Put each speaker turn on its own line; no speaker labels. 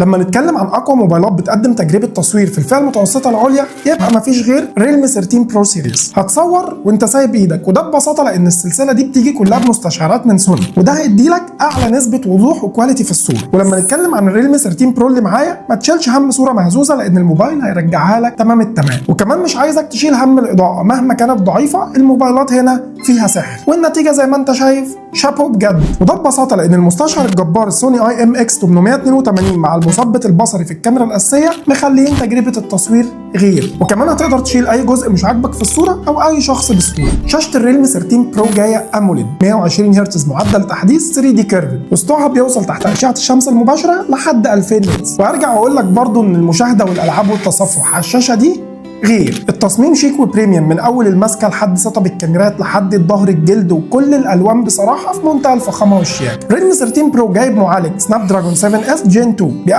لما نتكلم عن اقوى موبايلات بتقدم تجربه تصوير في الفئة المتوسطة العليا، يبقى مفيش غير Realme 13 Pro series. هتصور وانت سايب ايدك، وده ببساطة لان السلسلة دي بتيجي كلها بمستشعرات من سوني، وده هيديلك اعلى نسبه وضوح و quality في الصورة. ولما نتكلم عن ال Realme 13 Pro اللي معايا، ما تشيلش هم صوره مهزوزة لان الموبايل هيرجعها لك تمام التمام. وكمان مش عايزك تشيل هم الاضاءة، مهما كانت ضعيفة الموبايلات هنا فيها سحر، والنتيجة زي ما انت شايف شابو بجد. وده ببساطة لان المستشعر الجبار السوني IMX 882 مع المثبت البصري في الكاميرا الاساسية مخليين تجربه التصوير غير. وكمان هتقدر تشيل اي جزء مش عاجبك في الصورة او اي شخص بسهولة. شاشة ال Realme 13 Pro جاية AMOLED 120 هرتز، معدل تحديث 3D curved، وسطوعها بيوصل تحت اشعه الشمس المباشرة لحد 2000 nits. وارجع واقول لك برضو ان المشاهدة والالعاب والتصفح على الشاشة دي غير. التصميم شيك و premium من اول الماسكه لحد setup الكاميرات لحد الظهر الجلد، وكل الالوان بصراحة في منتهى الفخامة والشياكه. Realme 13 Pro جايب معالج Snapdragon 7 S Gen 2 بيقدم